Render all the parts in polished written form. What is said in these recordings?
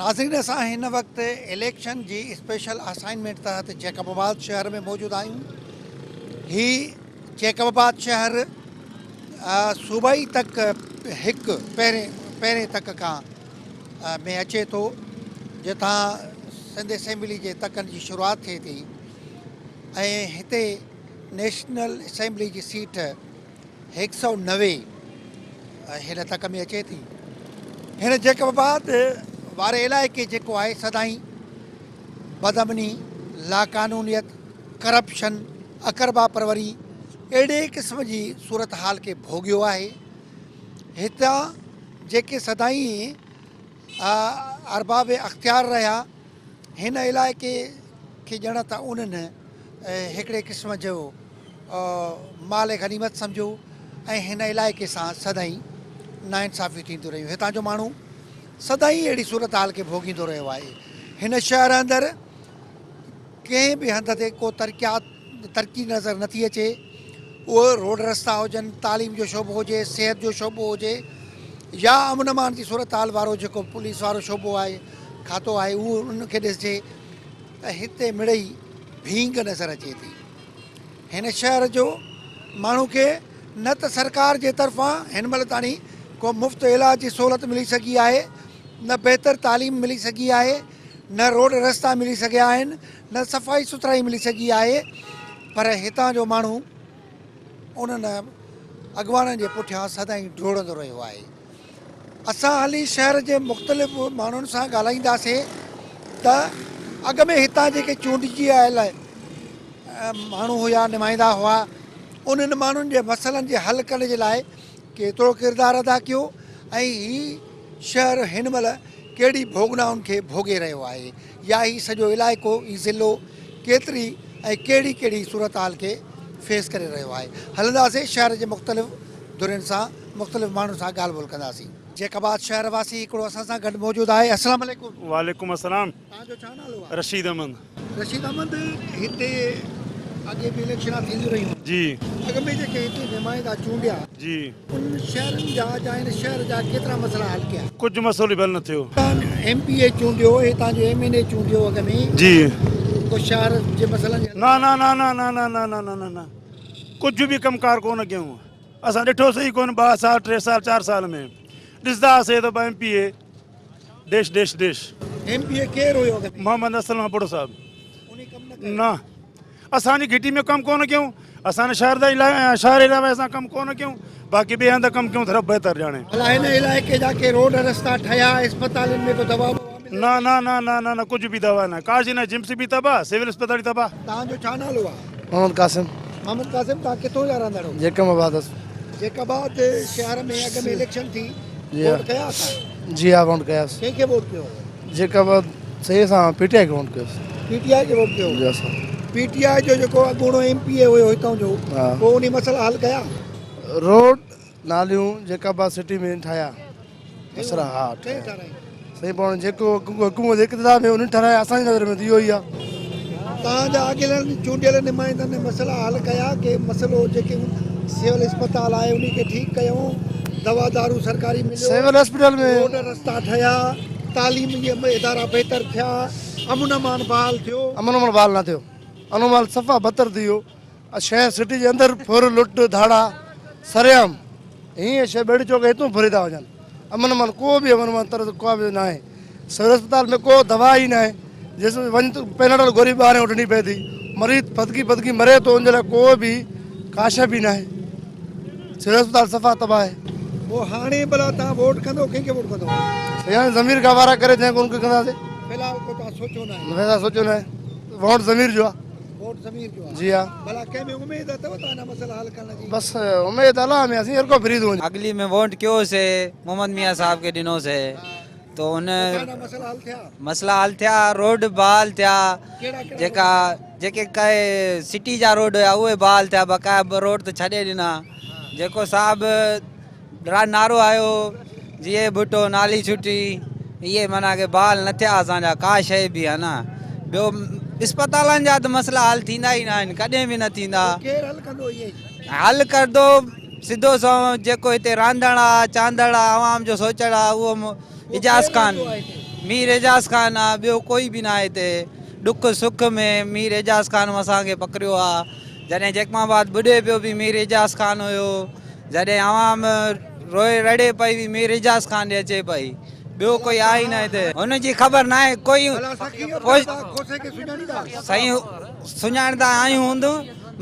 ناظرين اسان هن وقت اليڪشن جي اسپيشل اسائنمينٽ تحت جيڪب آباد شهر ۾ موجود آهيون. هي جيڪب آباد شهر صوبائي تڪ هڪ پهرين پهرين تڪ کان ۾ اچي ٿو جتان سنڌ اسيمبلي جي تڪن جي شروعات ٿئي ٿي ۽ هتي نيشنل اسيمبلي جي سيٽ هڪ سئو 90 هن تڪ ۾ اچي ٿي. هن جيڪب آباد واري علائقي جيڪو آهي سدائين بدامني، لاقانونيت، ڪرپشن، اقربا پروري اهڙي قسم جي صورتحال کي ڀوڳيو آهي. هتان جيڪي سدائين ارباب اختيار رهيا هن علائقي کي ڄڻ ته انهن هڪڙي قسم جو مال غنيمت سمجهيو ۽ هن علائقي سان سدائين ناانصافيون ٿينديون رهيون. هتان جو ماڻهو سدائين اهڙي صورتحال کي ڀوڳيندو رهيو آهي. هن شهر اندر ڪنهن به هنڌ تي ڪو ترقيات ترقي نظر نٿي اچي. اهو روڊ رستا هجن، تعليم جو شعبو هجي، صحت جو شعبو هجي يا امن امان جي صورتحال وارو جيڪو پوليس وارو شعبو آهي، کاتو آهي اهو ان کي ڏسجي ته هتي مڙئي ڀينگ نظر اچي ٿي. هن شهر جو ماڻهو کي نه ته سرڪار جي طرفان هن مهل تاڻي ڪو مفت علاج جي سهولت ملي سگهي آهي، نه بهتر تعليم ملي سگهي آهي، نه روڊ رستا ملي سگهيا آهن، نه صفائي سٿرائي ملي سگهي آهي پر هتان جو ماڻهو انهن اڳواڻن جي پٺيان سدائين ڊوڙندو رهيو آهي. اسان هلي شهر جي مختلف ماڻهن سان ڳالهائينداسين ته اڳ ۾ هتان جيڪي چونڊجي آيل ماڻهو هيا نمائندا هئا انهن ماڻهن جي مسئلن جي حل ڪرڻ جي لاء ڪيترو ڪردار ادا ڪيو ۽ هي شهر هن مهل ڪهڙي ڀوڳنائن کي ڀوڳي رهيو آهي يا هي سڄو علائقو هي ضلعو ڪيتري ۽ ڪهڙي ڪهڙي صورتحال کي فيس ڪري رهيو آهي هلنداسين شهر جي مختلف ڌرين سان مختلف ماڻهن سان ڳالهه ٻولهه ڪنداسين. جيڪب آباد شهر واسي هڪڙو اسان سان گڏ موجود آهي السلام عليڪم. وعليڪم السلام. توهان جو ڇا نالو آهي؟ رشيد احمد. رشيد احمد هتي اڳي به اليڪشنان ٿينديون رهيون. جي. اڳ ۾ جيڪي هتي نمائندا چونڊيا. جي. انهن شهرن جا يا هن شهر جا ڪيترا مسئلا حل ڪيا؟ ڪجهه مسئلو به حل نه ٿيو. هتان ايم پي اي چونڊيو هتان جو ايم اين اي چونڊيو اڳ ۾. جي. ڪو شهر جي مسئلن جي. نه نه نه نه نه نه نه نه نه نه ڪجهه به ڪم ڪار ڪونه ڪيون. اسان ڏٺوسي ئي ڪونه ٻه سال ٽي سال چار سال ۾ ڏسندا هئاسي ته M P A dash dash dash. M P A ڪير هيو اڳ ۾؟ محمد اسلم ابڙو صاحب. انهي ڪم نه ڪيو؟ نه اسان جي گهٽي ۾ ڪم ڪونه ڪيون اسان جي شهر جا شهر علاوه اسان ڪم ڪونه ڪيون باقي ٻئي هنڌ ڪم ڪيون ته رب بهتر ڄاڻي. ڀلا هن علائقي جا ڪي روڊ رستا ٺهيا اسپتالن ۾ ڪو دوا ٻوا ملي؟ نه نه نه نه نه نه ڪجهه به دوا نه ڪا شي نه جمس به تباهه سول اسپتال به تباهه. توهان جو ڇا نالو آهي؟ محمد قاسم. محمد قاسم توهان ڪٿو جا رهندڙ هو؟ جيڪب آباد. جيڪب آباد شهر ۾ اڳ ۾ اليڪشن ٿي ووٽ ڪيا اسان؟ جي ها ووٽ ڪياس. ڪنهن کي ووٽ ڪيو؟ جيڪب آباد صحيح سان پي ٽي آء کي ووٽ ڪيوس. پي ٽي آء کي ووٽ ڪيو؟ جي سر. پي ٽي آء جو جيڪو اڳوڻو ايم پي اي هيو هتان جو پوء انهي مسئلا حل ڪيا؟ روڊ ناليون جيڪب آباد سٽي ۾ ٺاهيا. مسئلا ها ٺاهيا. سائين پاڻ جيڪو حڪومت اقتدار ۾ انهن ٺهرايا اسان جي نظر ۾ ته اهو ئي آهي. توهان جا اڳلن چونڊيل نمائندن مسئلا حل ڪيا ڪي مسئلو جيڪي سول اسپتال آهي انهي کي ٺيڪ ڪيو دوا دارو سرڪاري مليو سول اسپتال ۾ روڊ رستا ٺهيا تعليم جي ادارا بهتر ٿيا امن امان بحال ٿيو. امن امان بحال نه ٿيو امن امان صفا بدتر ٿي ويو. شهر سٽي جي اندر ڦر لٽ ڌاڙا سرعام هيئن شهر ٻيڙي چوڪ هتون ڦري ٿا وڃن امن امان ڪو به امن امان طرح ڪو به ناهي سول اسپتال ۾ ڪو دوا ئي ناهي جس وڃ ته پيناڊول گوري ٻاهرين وٺڻي پئي ٿي مريض ڦٿڪي ڦٿڪي مري ٿو ان جي لاء ڪو به ڪا شيء به ناهي سول اسپتال صفا تباهه آهي. پوء هاڻي ڀلا توهان ووٽ ڪندو ڪنهن کي ووٽ ڪندو؟ سائين هاڻي ضمير گوارا ڪري جنهن کي ان کي ڪنداسين. في الحال ڪو توهان سوچيو ناهي. في الحال سوچيو ناهي ووٽ ضمير جو آهي. ووٽ ضمير جو آ. جي ها. ڀلا ڪنهن ۾ اميد اٿو ته اڃا مسئلا حل ڪرڻ جي؟ بس اميد الله ۾ اسين هر ڪو فري ٿو وڃي. اڳلي ۾ ووٽ ڪيو سي محمد ميان صاحب کي ڏنو سي تو ان ڪا مسئلا حل ٿيا؟ مسئلا حل ٿيا روڊ بحال ٿيا ڪهڙا ڪهڙا جيڪا جيڪي ڪئي سٽي جا روڊ هيا اهي بحال ٿيا بقايا ٻه روڊ ته ڇڏي ڏنا جيڪو صاحب را نعرو آيو جيئي ڀٽو نالي ڇٽي اهي معنيٰ ڪي بحال نه ٿيا اسان جا ڪا شيء به ها نه ٻيو اسپتالن جا ته مسئلا حل ٿيندا ئي نه آهن ڪڏهن به نه ٿيندا. ڪير حل ڪندو اهي؟ حل ڪندو سڌو سنئون جيڪو هتي رانڌڻ آ چاندڙ آ عوام جو سوچڻ آ اهو اعجاز خان. مير اعجاز خان آ ٻيو ڪوئي به ناهي هتي ڏک سک ۾ مير اعجاز خان اسان کي پڪڙيو آ جڏهن جيڪب آباد ٻڏي پيو به مير اعجاز خان هيو جڏهن عوام روئي رڙي پئي به مير اعجاز خان ڏي اچي پئي ٻيو ڪوئي آهي ئي نه هتي هن جي خبر ناهي ڪوئي سائين سڃاڻندا آهيون هوندو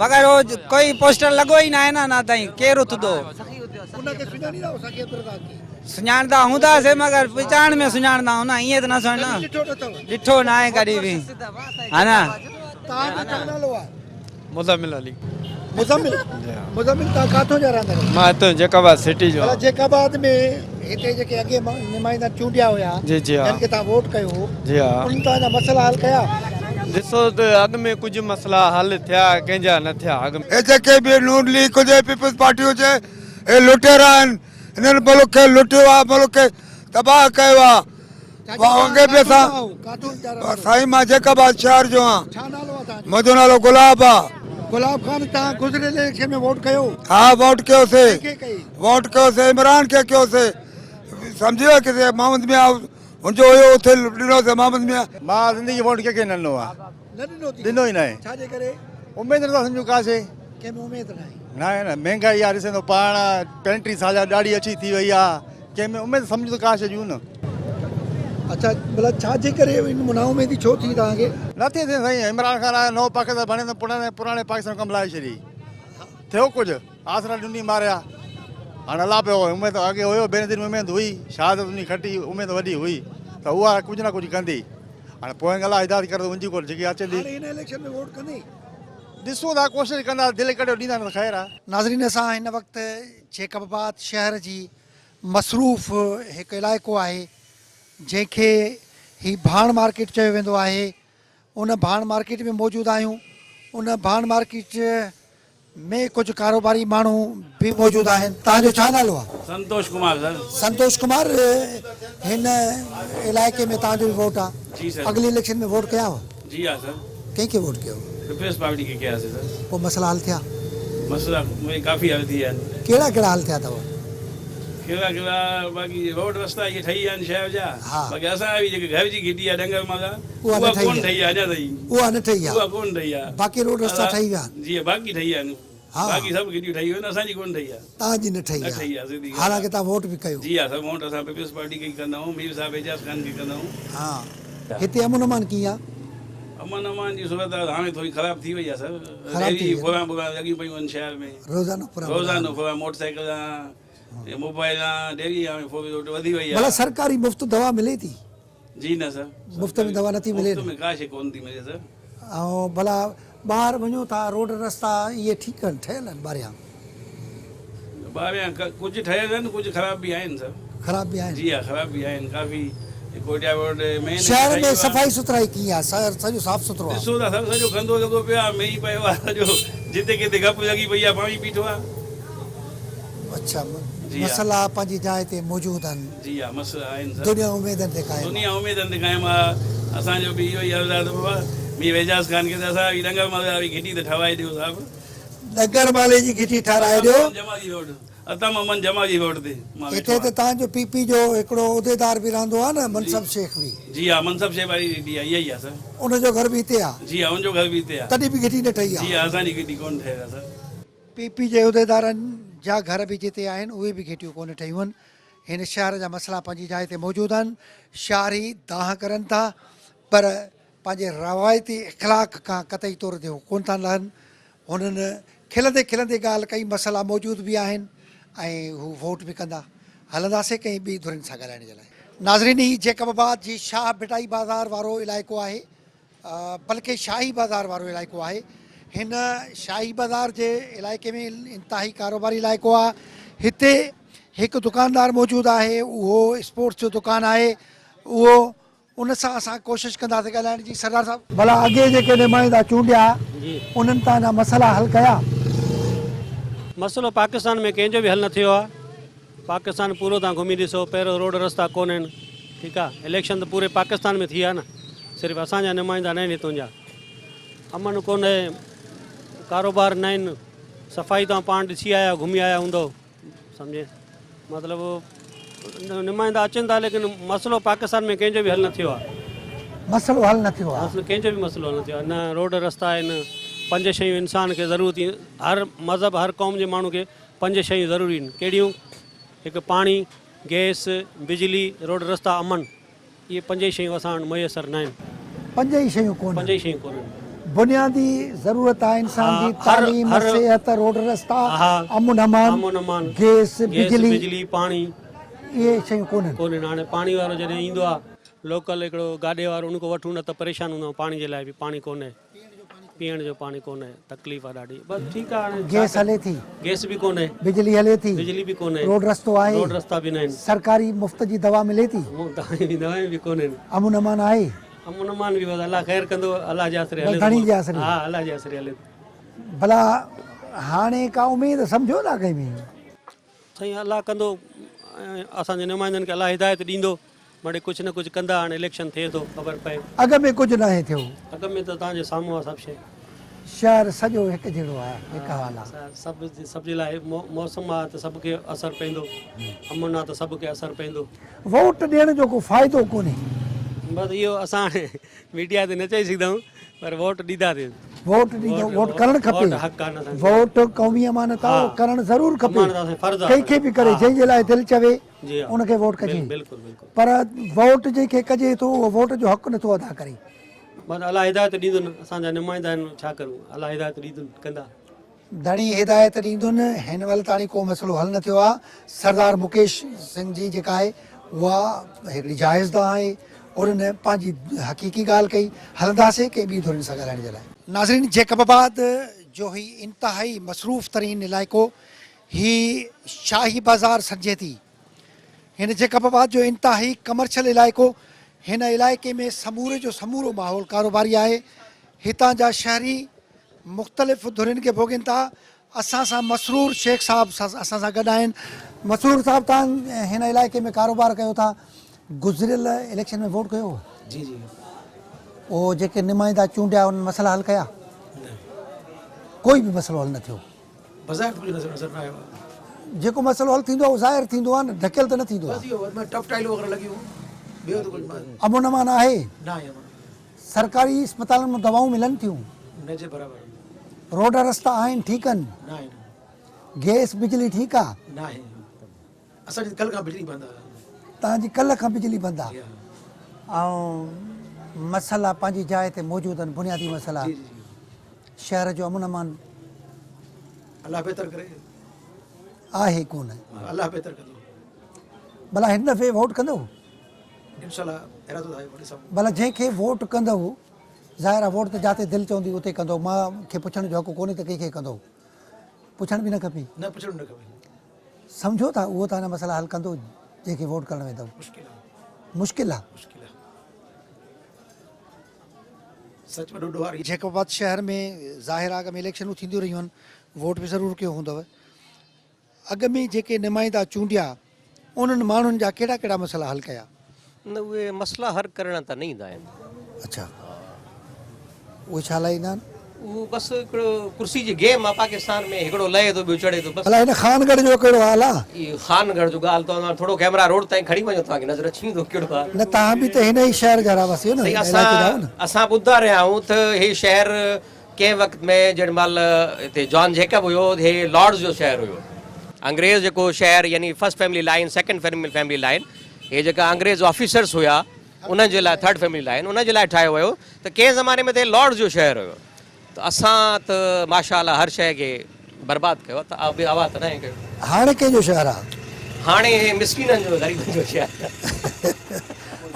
مگر هو ڪوئي پوسٽر لڳو ئي ناهي نه اڃا تائين ڪير اٿندو سڃاڻندا هونداسي مگر پچاڻ ۾ سڃاڻندا هوندا ائين ته نه سڃاڻندا ڏٺو ناهي ڪڏهن به ها نه مزمل علي. مزمل مزمل تان ڪاٿو جا رهندڙ آهيو؟ مان هتان جيڪب آباد سٽي جو آهيان. جيڪب آباد ۾ هتي جيڪي اڳي نمائندا چونڊيا هيا جي جي ها جن کي تان ووٽ ڪيو هو جي ها انهن تان جا مسئلا حل ڪيا؟ ڏسو ته اڳ ۾ ڪجهه مسئلا حل ٿيا ڪنهن جا نه ٿيا اڳ ۾. هي جيڪي به نون ليگ هجي پيپلز پارٽي هجي هي لٽيرا آهن هنن ملڪ کي لٽيو آهي ملڪ کي تباهه ڪيو آهي اڳي به اسان سائين مان جيڪب آباد شهر جو آهيان منهنجو نالو گلاب آ. گلاب خان تان گذريل اليڪشن ۾ ووٽ ڪيو؟ ها ووٽ ڪيوسي ووٽ ڪيوسي عمران کي ڪيوسي سمجهي ويو ڪي محمد ميان هن جو هيو اٿي ڏنوسي محمد ميان. مان زندگي ووٽ ڪنهن کي نه ڏنو آ. نه ڏنو ٿي؟ ڏنو ئي ناهي. ڇا جي ڪري؟ اميد نٿا سمجهون ڪا شي. ڪنهن ۾ اميد ناهي. ناهي نه مهنگائي آ ڏسين ٿو پاڻ 35 سال جا ڏاڙهي اڇي ٿي وئي آ ڪنهن ۾ اميد سمجهون ته ڪا شي جون نه. اڇا ڀلا ڇا جي ڪري ان نااميدي ڇو ٿي توهان کي؟ نه ٿي ٿئي سائين عمران خان آيو نئون پاڪستان بڻي ته پراڻي پراڻي پاڪستان ڪم لاهي ڇڏي ٿيو ڪجهه آسرا ڏني ماريا هاڻ الله پيو اميد اڳي هيو بينظير ۾ اميد هئي شهادت انهي کٽي اميد وڏي هئي ته اها ڪجهه نه ڪجهه ڪندي هاڻي پوئين الله هدايت ڪري ته ان جي ڪو جيڪي اچندي. هاڻي هن اليڪشن ۾ ووٽ ڪندين؟ ڏسون ٿا ڪوشش ڪندا دل ڪڍيو ڏيندا نه ته خير آ. ناظرين اسان هن وقت جيڪب آباد شهر جي مصروف هڪ علائقو آهي جنهن کي هي ڀاڻ مارڪيٽ چيو ويندو آهي ان ڀاڻ مارڪيٽ ۾ موجود آهيون ان ڀاڻ مارڪيٽ ۾ ڪجهه ڪاروباري ماڻهو به موجود آهن. توهان جو ڇا نالو آهي؟ سنتوش ڪمار سر. سنتوش ڪمار هن علائقي ۾ توهان جو به ووٽ آهي. جي سر. اڳلي اليڪشن ۾ ووٽ ڪيا هئا؟ جي ها سر. ڪنهن کي ووٽ ڪيو؟ پيپلز پارٽي کي ڪياسي سر. پوء مسئلا حل ٿيا؟ مسئلا ڪافي حل ٿي ويا آهن. ڪهڙا ڪهڙا حل ٿيا اٿو؟ ڪهڙا ڪهڙا باقي روڊ رستا اهي ٺهي ويا آهن شهر جا باقي اسان جا به جيڪي گهر جي گهٽي آهي ڏنگر مالا اها ڪونه ٺهي آهي اڃا تائين. اها نه ٺهي آهي. اها ڪونه ٺهي آهي. باقي روڊ رستا ٺهي ويا آهن. جي باقي ٺهي ويا آهن. باقي سڀ گهٽيون ٺهي ويون آهن اسان جي ڪونه ٺهي آهي. توهان جي نه ٺهي آهي. حالانڪه توهان ووٽ به ڪيو. جي ها سر ووٽ اسان پيپلز پارٽي کي ئي ڪندا آهيون مير صاحب اعجاز خان کي ڪندا آهيون. ها هتي امن امان ڪيئن آهي؟ امن امان جي صورت حال هاڻي ٿوري خراب ٿي وئي آهي سر. خراب ٿي وئي آهي. ڦران ٻران لڳيون پيون آهن شهر ۾. روزانو ڦران ٻران. روزانو ڦران موٽر سائيڪلان موبائلان ڊيلي هاڻي ڦر لوٽ وڌي وئي آهي. ڀلا سرڪاري مفت دوا ملي ٿي؟ جي نه سر. مفت ۾ دوا نٿي ملي مفت ۾ ڪا شي ڪونه ٿي ملي سر. ۽ ڀلا ٻاهر وڃو ٿا روڊ رستا اهي ٺيڪ آهن ٺهيل آهن ٻاهريان؟ ٻاهريان ڪجهه ٺهيل آهن ڪجهه خراب به آهن سر. خراب به آهن؟ جي ها خراب به آهن ڪافي ڪوئٽيا روڊ مين شهر ۾ صفائي سٿرائي ڪيئن آهي شهر سڄو صاف سٿرو آهي؟ ڏسو ٿا سر سڄو گندو لڳو پيو آهي مينهن پيو آهي سڄو جتي ڪٿي گپ لڳي پئي آهي پاڻي بيٺو آهي. اڇا مسئلا پنهنجي جاء تي موجود آهن. جي ها مسئلا آهن سر. دنيا اميدن تي قائم آهي. دنيا اميدن تي قائم آهي اسان جو به اهو ئي عرض آهي ته بابا مير اعجاز خان کي ته اسان جي ڏنگر مالي واري گهٽي ته ٺهرائي ڏيو صاحب. ڏنگر مالي جي گهٽي ٺهرائي ڏيو. جمالي روڊ عطا محمد جمالي روڊ تي مان ويٺو هتي ته آهيان. توهان جو پي پي جو هڪڙو عهديدار به رهندو آهي نه منصب شيخ به. جي ها منصب شيخ واري گهٽي آهي اها ئي آهي سر. ان جو گهر به هتي آهي. جي ها ان جو گهر به هتي آهي. تڏهن به گهٽي نه ٺهي آهي. جي ها اسان جي گهٽي ڪونه ٺهيل آهي سر. پي پي جي عهديدارن جا گهر به جتي آهن اهي به گهٽيون ڪونه ٺهيون آهن. هن شهر جا مسئلا پنهنجي جاء تي موجود آهن. شهري دانهن ڪرن ٿا پر پنهنجي روايتي اخلاق کان قطعي طور تي هو ڪونه ٿا لهن. هنن کلندي کلندي ڳالهه ڪئي مسئلا موجود به آهن ۽ هو ووٽ به ڪندا. هلنداسين ڪنهن ٻي ڌرين سان ڳالهائڻ جي لاء. ناظرين هي جيڪب آباد جي شاهه ڀٽائي بازار وارو علائقو آهي. بلڪه شاهي بازار وارو علائقو آهي. هن شاهي بازار جي علائقي ۾ انتهائي ڪاروباري علائقو آهي. هتي هڪ دڪاندار موجود آهي اهو اسپورٽس جو دڪان آهي اهو ان سان اسان ڪوشش ڪنداسين ڳالهائڻ جي سردار صاحب. ڀلا اڳي جيڪي نمائندا چونڊيا انهن تان جا مسئلا حل ڪيا؟ مسئلو پاڪستان ۾ ڪنهن جو به حل نه ٿيو آهي. پاڪستان پورو تان گهمي ڏسو پهريون روڊ رستا ڪونهن ٺيڪ آ اليڪشن ته پوري پاڪستان ۾ ٿي آ نه صرف اسان جا نمائندا نه آهن هتون جا امن ڪونهي ڪاروبار نه آهن صفائي توهان پاڻ ڏسي آيا گهمي آيا هوندو سمجهي مطلب نمائندا اچن ٿا ليڪن مسئلو پاڪستان ۾ ڪنهن جو به حل نه ٿيو آهي. مسئلو حل نه ٿيو آهي. مسئلو ڪنهن جو به مسئلو حل نه ٿيو آهي نه روڊ رستا آهن پنج شيون انسان کي ضرورت هر مذهب هر قوم جي ماڻهو کي پنج شيون ضروري آهن ڪهڙيون هڪ پاڻي گئس بجلي روڊ رستا امن اهي پنج ئي شيون اسان وٽ ميسر ناهن. پنج ئي شيون ڪونهن. پنج ئي شيون ڪونهن. بنيادي ضرورت آهي انسان جي تعليم، صحت، روڊ رستا، امن امان، گئس، بجلي، بجلي، پاڻي اهي شيون ڪونهن. ڪونهن. هاڻي پاڻي وارو جڏهن ايندو آهي لوڪل هڪڙو گاڏي وارو ان کان وٺون نه ته پريشان هوندا آهيون پاڻي جي لاء به پاڻي ڪونهي. پيئڻ جو پاڻي ڪونهي تڪليف آ ڏاڍي بس ٺيڪ آ هاڻي گيس هلي ٿي. گيس به ڪونهي. بجلي هلي ٿي. بجلي به ڪونهي. روڊ رستو آهي. روڊ رستا به ناهن. سرڪاري مفت جي دوا ملي ٿي. دوائون به ڪونهن. امن امان آهي. امن امان به بس الله خير ڪندو الله جي آسري هلي ٿو. ڌڻي جي آسري. ها الله جي آسري هلي ٿو. ڀلا هاڻي ڪا اميد سمجهو ٿا ڪنهن ۾. سائين الله ڪندو اسان جي نمائندن کي الله هدايت ڏيندو مڙئي ڪجهه نه ڪجهه ڪندا هاڻي اليڪشن ٿئي ٿو خبر پئي. اڳ ۾ ڪجهه ناهي ٿيو. اڳ ۾ ته توهان جي سامهون آ سڀ شيء. شهر سڄو هڪ جهڙو آ هڪ حال آ. سڀ سڀ جي لاء موسم آ ته سڀ کي اثر پوندو امن آ ته سڀ کي اثر پوندو. ووٽ ڏيڻ جو ڪو فائدو ڪونهي. بس اهو اسان هاڻي ميڊيا تي نه چئي سگهندا آهيون پر ووٽ ڏينداسين. ووٽ ڏيندو ووٽ ڪرڻ کپي ووٽ قومي امانت آ اهو ڪرڻ ضرور کپي ڪنهن کي به ڪري جنهن جي لاء دل چوي ان کي ووٽ ڪجي پر ووٽ جنهن کي ڪجي ٿو اهو ووٽ جو حق نٿو ادا ڪري. بس الله هدايت ڏيندن اسان جا نمائندا آهن ڇا ڪرون الله هدايت ڏيندن ڪندا. ڌڻي هدايت ڏيندن هن مهل تاڻي ڪو مسئلو حل نه ٿيو آ سردار مڪيش سنگهه جي جيڪا آهي اها هڪڙي جائز دانهن آهي انهن پنهنجي حقيقي ڳالهه ڪئي هلنداسين ڪنهن ٻي ڌرين سان ڳالهائڻ جي لاء. ناظرين جيڪب آباد جو هي انتهائي مصروف ترين علائقو هي شاهي بازار سڏجي ٿي. هن جيڪب آباد جو انتهائي ڪمرشل علائقو، هن علائقي ۾ سموري جو سمورو ماحول ڪاروباري آهي. هتان جا شهري مختلف ڌرين کي ڀوڳين ٿا. اسان سان مسرور شيخ صاحب اسان سان گڏ آهن. مسرور صاحب توهان هن علائقي ۾ ڪاروبار ڪيو ٿا، گذريل اليڪشن ۾ ووٽ ڪيو هو؟ جي جي. اهو جيڪي نمائندا چونڊيا انهن مسئلا حل ڪيا؟ نه. ڪوئي به مسئلو حل نه ٿيو. بظاهر ته ڪجهه نظر نظر نه آيو آهي. جيڪو مسئلو حل ٿيندو آهي اهو ظاهر ٿيندو آهي نه ڍڪيل ته نه ٿيندو آهي. بس اهو ۾ ٽف ٽائلون وغيره لڳيون ٻيو ته ڪجهه امن امان آهي؟ نه آهي امن. سرڪاري اسپتالن مان دوائون ملن ٿيون؟ نه جي برابر. روڊ رستا آهن ٺيڪ آهن؟ نه آهن. گئس بجلي ٺيڪ آهي؟ نه آهي. اسان جي ڪلهه کان بجلي بند آهي. توهان جي ڪلهه کان بجلي بند آهي ۽ مسئلا پنهنجي جاء تي موجود آهن بنيادي مسئلا. جي جي جي. شهر جو امن امان. الله بهتر ڪري. آهي ڪونه. الله بهتر ڪندو. ڀلا هن دفعي ووٽ ڪندؤ؟ انشاء الله ارادو آهي ووٽ ڏسون. ڀلا جنهن کي ووٽ ڪندؤ ظاهر آهي ووٽ ته جاتي دل چوندي اتي ڪندؤ مان کي پڇڻ جو حق ڪونهي ته ڪنهن کي ڪندؤ پڇڻ به نه کپي. نه پڇڻ به نه کپي. سمجهو ٿا اهو توهان جا مسئلا حل ڪندو جنهن کي ووٽ ڪرڻ ويندؤ؟ مشڪل آهي. مشڪل آهي. مشڪل آهي. سچ وڏو ڏوهاري. جيڪب آباد شهر ۾ ظاهر آ اڳ ۾ اليڪشنون ٿينديون رهيون آهن ووٽ به ضرور ڪيو هوندؤ اڳ ۾ جيڪي نمائندا چونڊيا انهن ماڻهن جا ڪهڙا ڪهڙا مسئلا حل ڪيا؟ نه اهي مسئلا حل ڪرڻ ته نه ايندا آهن. اڇا اهي ڇا لاء ايندا آهن؟ اهو بس هڪڙو ڪرسي جي گيم آ پاڪستان ۾ هڪڙو لهي ٿو ٻيو چڙهي ٿو بس. ڀلا هن خان ڳڙهه جو ڪهڙو حال آ؟ هي خان ڳڙهه جو ڳالهه توهان ٿورو ڪئميرا روڊ تائين کڻي وڃو توهان کي نظر اچي ويندو ڪهڙو حال. نه توهان به ته هن ئي شهر جا رهواسي آهيو نه سائين هن علائقي جا آهيو نه. اسان ٻڌندا رهيا آهيون ته هي شهر ڪنهن وقت ۾ جيڏي مهل هتي جان جيڪب هيو هي لارڊز جو شهر هيو انگريز جيڪو شهر يعني first family line second family line هي جيڪا انگريز آفيسرس هيا انهن جي لاء ٿرڊ فيملي لائين انهن جي لاء ٺاهيو ويو ته ڪنهن زماني ۾ ته هي لارڊز جو شهر هيو ته اسان ته ماشاء الله هر شيء کي برباد ڪيو ته آ به آواز ته ناهي ڪيو. هاڻي ڪنهن جو شهر آ؟ هاڻي هي مسڪينن جو غريبن جو شهر آ.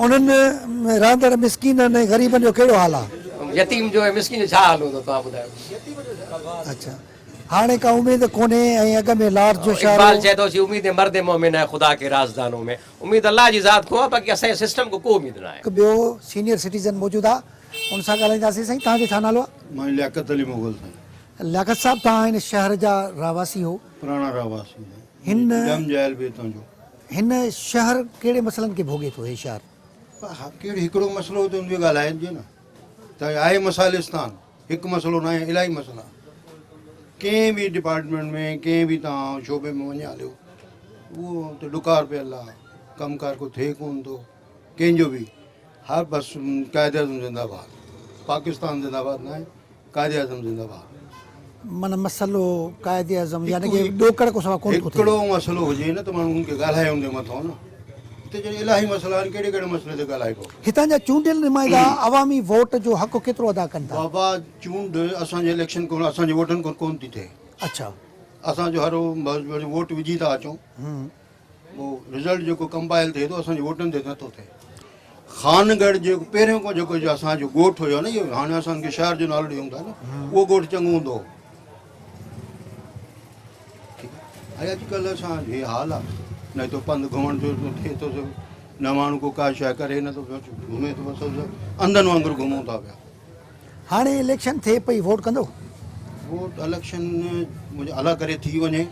انهن ۾ رهندڙ مسڪينن ۽ غريبن جو ڪهڙو حال آ؟ يتيم جو ۽ مسڪين جو ڇا حال هوندو توهان ٻڌايو. اڇا هاڻي ڪا اميد ڪونهي ۽ اڳ ۾ لارڊز جو شهر اقبال هو. چئي ٿو چي اميد مرد مومن هي خدا ڪي رازدانون ۾. اميد الله جي ذات کان آ باقي اسان جي سسٽم کان ڪو اميد ناهي. هڪ ٻيو سينيئر سٽيزن موجود آ ان سان ڳالهائينداسين سائين توهان جو ڇا نالو آ؟ مان لياقت علي مغل سائين. لياقت صاحب توهان هن شهر جا رهواسي هو. پراڻا رهواسي هن ڄم ڄايل به هتان جو. هن شهر ڪهڙي مسئلن کي ڀوڳي ٿو هي شهر؟ ها ڪهڙو هڪڙو مسئلو ته ان جو ڳالهائجي نه ته آهي مسئلستان هڪ مسئلو ناهي الاهي مسئلا ڪنهن به ڊپارٽمينٽ ۾ ڪنهن به توهان شعبي ۾ وڃي هليو اهو ته ڏڪار پيل آهي. ڪم ڪار ڪو ٿئي ڪونه ٿو ڪنهن جو به. ها بس قائد اعظم زنده باد پاڪستان زنده باد ناهي قائد اعظم زنده باد. معنيٰ مسئلو قائد اعظم يعني ڪي ڏوڪڙ کان سوا ڪونه ٿو ٿئي. هڪڙو مسئلو هجي نه ته ماڻهو ان کي ڳالهائي ان جي مٿان نه هتي جڏهن الاهي مسئلا آهن ڪهڙي ڪهڙي مسئلي تي ڳالهائبو. هتان جا چونڊيل نمائندا عوامي ووٽ جو حق ڪيترو ادا ڪن ٿا؟ بابا چونڊ اسان جي اليڪشن کان اسان جي ووٽن کان ڪونه ٿي ٿئي. اڇا. اسان جو هر ووٽ وجهي ٿا اچون. پوء رزلٽ جيڪو ڪمپائل ٿئي ٿو اسان جي ووٽن تي نٿو ٿئي. خانڳڙهه جيڪو پهريون کان جيڪو اسان جو ڳوٺ هيو نه اهو هاڻي اسان کي شهر جو نالو ڏيون ٿا نه اهو ڳوٺ چڱو هوندو هو. ٺيڪ آهي اڄڪلهه اسان جو هي حال آهي نه ٿو پنڌ گهمڻ جو ٿئي ٿو نه ماڻهو ڪو ڪا شيء ڪري نه ٿو گهمي ٿو بس انڌن وانگر گهمون ٿا پيا. هاڻي اليڪشن ٿئي پئي ووٽ ڪندو؟ ووٽ اليڪشن منهنجو الله ڪري ٿي وڃي.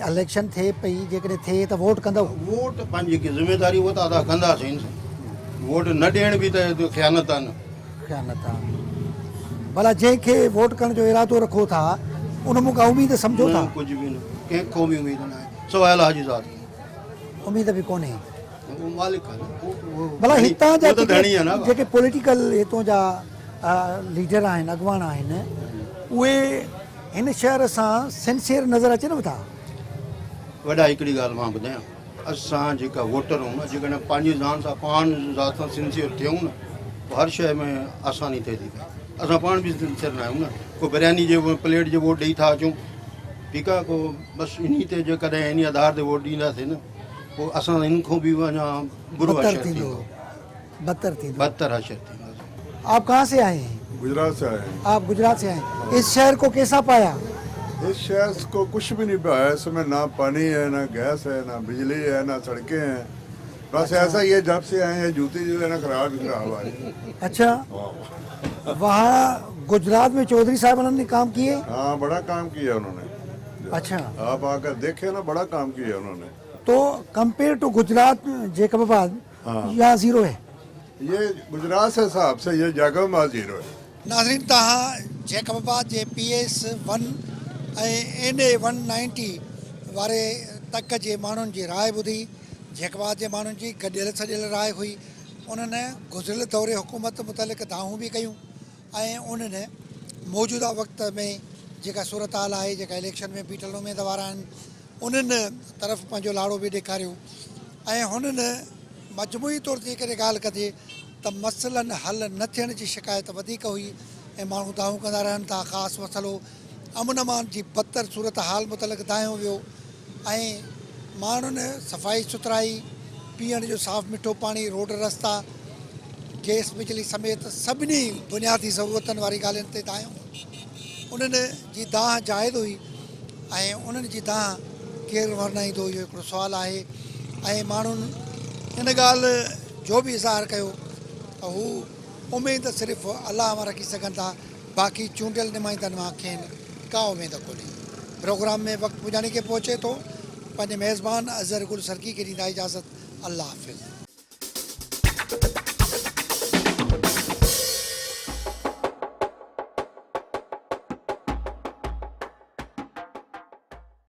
اليڪشن ٿئي پئي جيڪڏهن ٿئي ته ووٽ ڪندو؟ ووٽ پنهنجي جيڪي ذميداري اها ته ادا ڪنداسين ووٽ نه ڏيڻ به ته خيانت آهي نه. خيانت آهي. ڀلا جنهن کي ووٽ ڪرڻ جو ارادو رکو ٿا ان مون ڪا اميد سمجهو ٿا؟ نه ڪجهه به نه ڪنهن کان به اميد نه آهي سواء الله جي ذات کان. اميد به ڪونهي. اهو مالڪ آهي نه ڀلا هتان جا جيڪي پوليٽيڪل هتون جا ليڊر آهن اڳواڻ آهن اهي هن شهر سان سنسيئر نظر اچن به ٿا؟ وڏا هڪڙي ڳالهه مان ٻڌايان اسان جيڪا ووٽر آهيون نه جيڪڏهن پنهنجي ځان سان پاڻ ذات سان سنسيئر ٿيون نه پوء هر شيء ۾ آساني ٿئي ٿي پئي اسان پاڻ به سنسيئر نه آهيون نه ڪو برياني جي پليٽ جي ووٽ ڏيئي ٿا اچون ٺيڪ آهي ڪو بس انهي تي جيڪڏهن انهي آڌار تي ووٽ ڏينداسين نه پوء اسان هن کان به اڃا برو حشر ٿيندو. بدتر ٿيندو. بدتر حشر ٿيندو. آپ ڪهان سي آئي هين؟ گجرات سي آئي هين. آپ گجرات سي آئي هين. اس شهر ڪو ڪيسا پايا؟ اس شهر ڪو ڪڇ بي نهين پايا اس مين نا پاني هي نا گيس هي نا بجلي هي نا سڙڪين هين بس ايسا هي جب سي آئي هين جوتي جو هي نا خراب هي خراب آ رهي. اڇا وهان گجرات مين چوڌري صاحب انهن ني ڪام ڪيي؟ هان بڙا ڪام ڪيا انهون ني. اڇا. آپ آ ڪر ديکي نا بڙا ڪام ڪيا انهون ني. تو ڪمپيئر ٽو گجرات جيڪب آباد يهان زيرو هي. يي گجرات سي حساب سي يي جيڪب آباد زيرو هي. ناظرين توهان جيڪب آباد جي P S one ۽ N A one ninety واري تڪ جي ماڻهن جي راء ٻڌي. جيڪب آباد جي ماڻهن جي گڏيل سڏيل راء هئي. انهن گذريل دور حڪومت متعلق دانهون به ڪيون. ۽ انهن موجوده وقت ۾ جيڪا صورتحال آهي جيڪا اليڪشن ۾ بيٺل اميدوار آهن انهن طرف پنهنجو لاڙو به ڏيکاريو ۽ هنن مجموعي طور تي جيڪڏهن ڳالهه ڪجي ته مسئلن حل نه ٿيڻ جي شڪايت وڌيڪ هئي ۽ ماڻهو دانهون ڪندا رهن ٿا خاص مسئلو امن امان جي بدتر صورتحال متعلق دانهيو ويو ۽ ماڻهن صفائي سٿرائي، پيئڻ جو صاف مٺو پاڻي، روڊ رستا، گئس بجلي سميت سڀني بنيادي ضرورتن واري ڳالهين تي دانهيو. انهن جي دانهن جائز هئي ۽ انهن جي دانهن ڪير ورنائيندو اهو هڪڙو سوال آهي ۽ ماڻهن ان ڳالهه جو به اظهار ڪيو ته هو اميد صرف الله مان رکي سگهن ٿا باقي چونڊيل نمائندن مان کين ڪا اميد ڪونهي. پروگرام ۾ وقت پڄاڻي کي پهچي ٿو. پنهنجي ميزبان اظهر گل سرڪي کي ڏيندا اجازت. الله حافظ.